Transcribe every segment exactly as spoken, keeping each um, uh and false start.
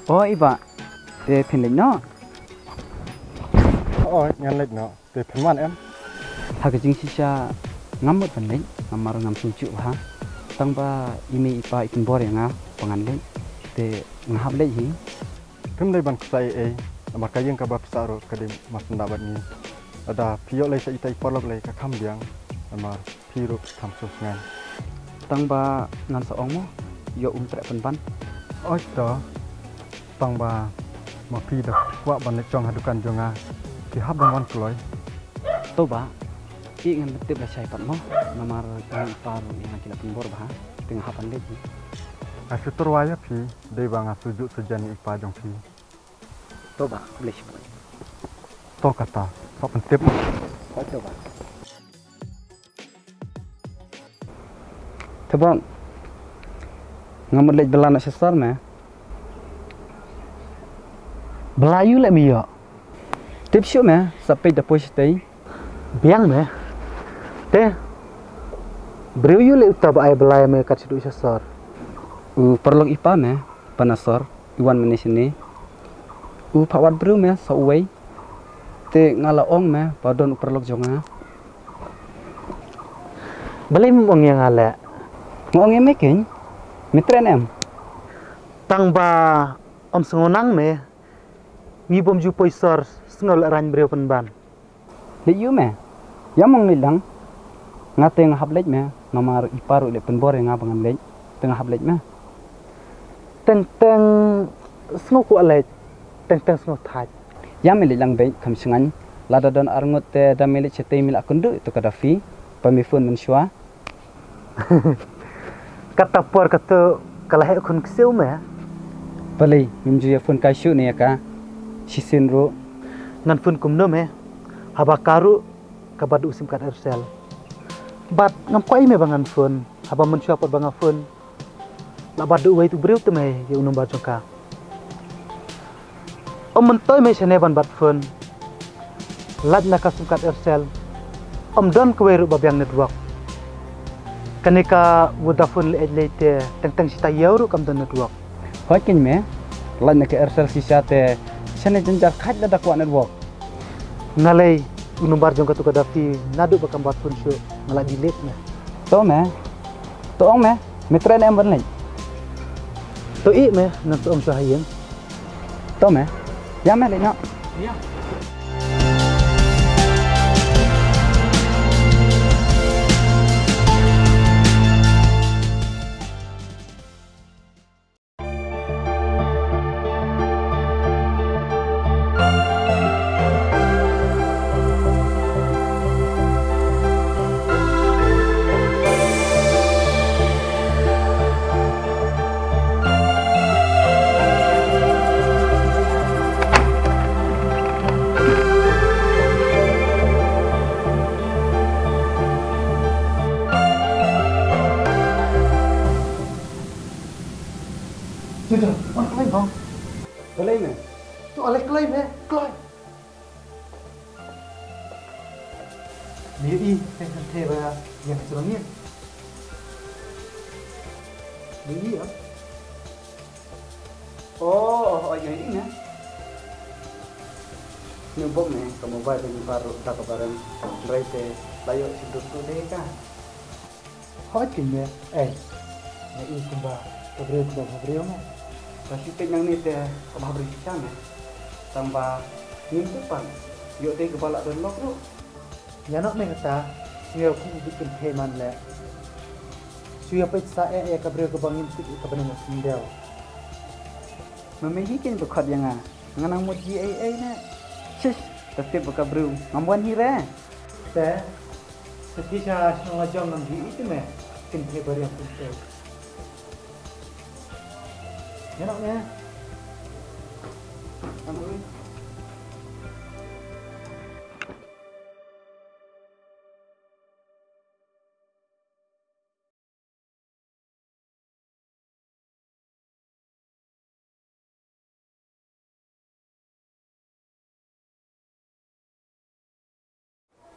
O i bah, te phin leit noh? O, ngan leit noh. Te phin wan em? Ha ka jingshisha ngam mut ban leit, namar ngam sngewsih bha. Tang ba i mei i pa i pynbor ïa nga ba ngan leit. Te nga hap leit hi. Phim dei ban ksa ei ei, namar ka ïing kaba phi sah ruh ka dei marsyndah bad ngi. Lada phi ïoh leit sha ita i paralok lei ka kham biang, namar phi ruh kham sngewsih. Tang ba ngan sa ong mo, ïoh um treh pynban. Oi to. Tang ba ma phi da kwah ban leit shong ha dukan jong nga, phi hap ban wan kloi. To bah, i ngan tip lashai pat mo, namar i mei i pa ruh ïa nga ki la pynbor bha, te nga hap ban leit hi. Nga shu tyrwa ïa phi, dei ba nga shu ju shu jan ïa i pa jong phi. To bah, khublei shibun. To kata, sa pyntip. Hooid to bah. Te bah, nga mut leit bylla noh sha sor me. Bylla aïu leh me ïoh? Tip shuh me, sa peit da poi shatei. Biang me. Te briew aïu leh uta ba ai bylla ïa me kat shaduh sha sor? U paralok i pa me, ba na sor, i wan mynne shane. U phah wad briew me sa uwei. Te nga la ong me ba don u paralok jong nga. Balei mem ong ïa nga leh? Nga ong ïa me keiñ. Me treh ne em? Tang ba ym sngew nang me. Ngi bym ju poi sor, sngew leh rang briew pynban. Leit ïa me. Ïa mong leit lang. Nga te nga hap leit me, namar i pa ruh leh pynbor ïa nga ba ngan leit. Te nga hap leit me. Teng teng sngew kwah leit. Teng teng sngew thait. Ïa me leit lang beit kham shngaiñ. Lada don arngut te da me leit shatei me lah kynduh ïa uto ka Dafi ba me phone mynshuwa. Kata por kata ka la heh khun ksiew me. Balei ngim ju ïa phone kai shuh ne ïa ka shisien ruh. Ngan phone kumno me? Haba ka ruh ka bat u sim card Aircel. Bad ngam kwah ïa me ba ngan phone. Haba mynshuwa pat ba nga phone, la bat da uwei u briew te me ïa u number jong ka. Ym myntoi me shane ban bat phone. Lait na ka sim card Aircel. Ym don kawei ruh ba biang network. Kane ka Vodafone leh leh te teng teng shi taïew ruh kam don network. Hooid keiñ me. Lait na ka Aircel shisha te shane jynjar khat lada kwah network. Nga lei u number jong katu ka Dafi naduh ba kam bat phone shuh, nga la delete me. To me. To ong me. Me treh ne em ban leit? To ïeh me, ngan sa ong shuwa ha ïing. To me. Ïa me leit noh. Ïa. Jujur, wan kloi bang. Kloi me. Tu alai kloi me, kloi. Ni i, teng kan te ba ya ka jrong ni. Ni i ya. Oh, oh, oh, ya ini na. Ni bok ni, ka mobile ni baru dah ka barang. Rai te, layo si tu tu deh ka. Hooid keiñ me, ei. Nga i kumba ka briew kumba ka briew me. Ka shu peit nangne te ka bha briew shisha me. Tang ba ngim tip pat ïoh te kaba lah don lok ruh. Ïa noh me kata, sngewbha kum u bit kynthei man leh. Shu ïa peit sa eh ïa ka briew kaba ngim tip ïa ka bneng ka symdew. Ma me hi keiñ ba khot ïa nga. Nga nang mut ji ei ei ne. Shish, ta tip ba ka briew ngam wan hi re. Te, te ki sha shnong la jong ngam ji ei te me. Kynthei ba riam kynthei. Ngan ok ne. Ngan ok ne.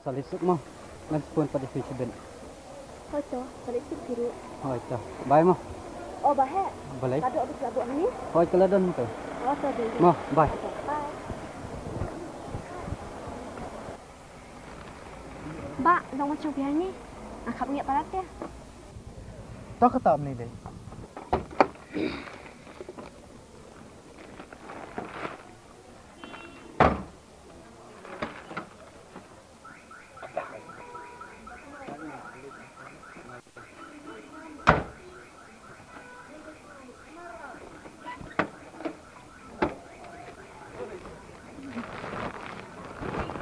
Sa leit suk mo. Ngan sa phone pat ïa phi shibit. Hooid to, sa leit suk phi ruh. Hooid to. Bye mo. Oh, bye heh. Balei? Ka dok ba ki la buh hangne? Hooid, ka la don to. Oh, to dei. Mo, bye. Bye. Bah, long wat shong phi hangne. Nga khap ngiah palat te. To kata mynne dei.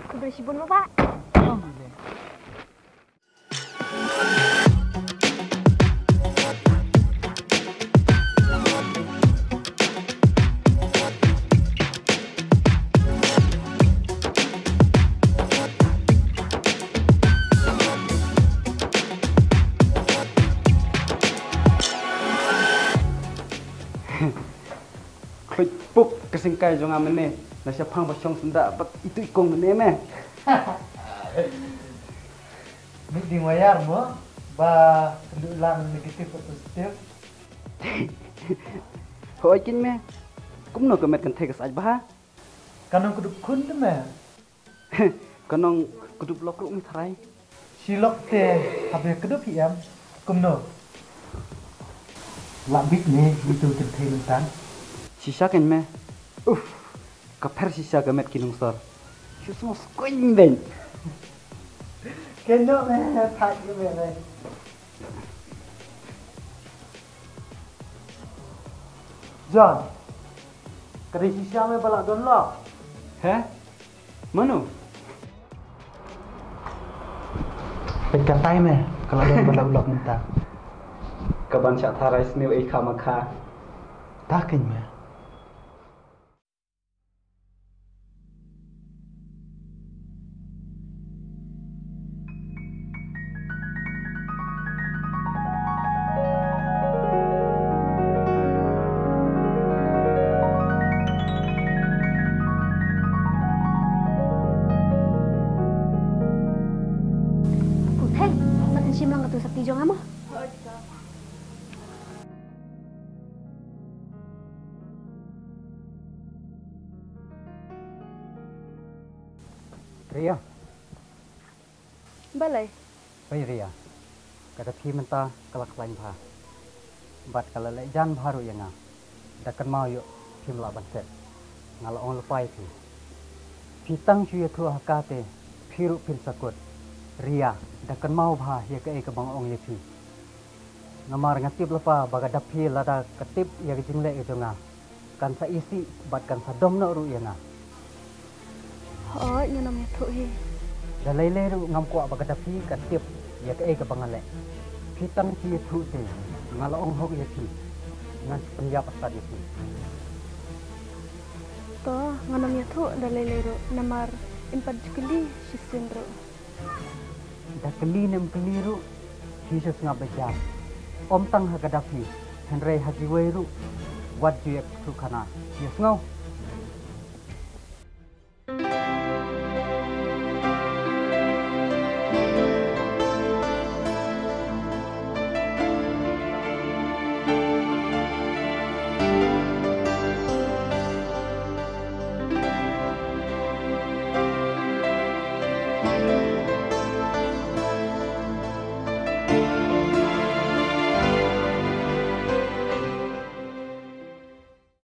Khublei shibun mo bah. Khluit pup ka syngkai jong nga mynne. La shaphang ba shong syndah bad itu i kong mynne me. Mih ding wayar mo ba kynduh lang negative bad positive. Hooid keiñ me. Kumno ka met kynthei ka sait bha? Ka nong kdup khun te me. Ka nong kdup lok ruh ngi tharai. Shi lok te haba kdup hi em. Kumno? Lah bit ne itu kynthei mynta. Shisha keiñ me. Uf. Ka pher shisha ka met ki nongshor. Shu sngew skun beiñ. Keiñ me thait ki me. John. Ka dei shisha me ba la don lok. He? Mano? Peit katai me, ka la don ba la u lok mynta. Ka ban shah tharai sniew ei kha ma kha. Ta keiñ me. Puteng, ngan shim lang katu sakti jong nga mo. Ria. Balei? Hei Ria, ka Daphi mynta ka la khlaiñ bha bad ka la leh jan bha ruh ïa nga. Da kynmaw ïoh phim lah ban set. Nga la ong lypa ïa phi. Phi tang shu ïathuh ha ka te phi ruh phin sa kut. Ria, da kynmaw bha ïa kaei kaba nga ong ïa phi. Namar nga tip lypa ba ka Daphi lada ka tip ïa ka jingleh ka jong nga, kan sa isih bad kan sa dom noh ruh ïa nga. Hooid, ngan ym ïathuh hi. Da lei lei ruh ngam kwah ba ka Daphi ka tip ïa kaei kaba nga leh. Phi tang shu ïathuh te, nga la ong hok ïa phi. Ngan sa pynïap astat ïa phi. To, ngan ym ïathuh da lei lei ruh, namar yn pat ju kylli shisien ruh. Da kylli ne ym kylli ruh, phi shu sngap beit ïa. Ym tang ha ka Daphi, hynrei ha kiwei ruh wat ju ïa ksuh khana. Ïa sngew.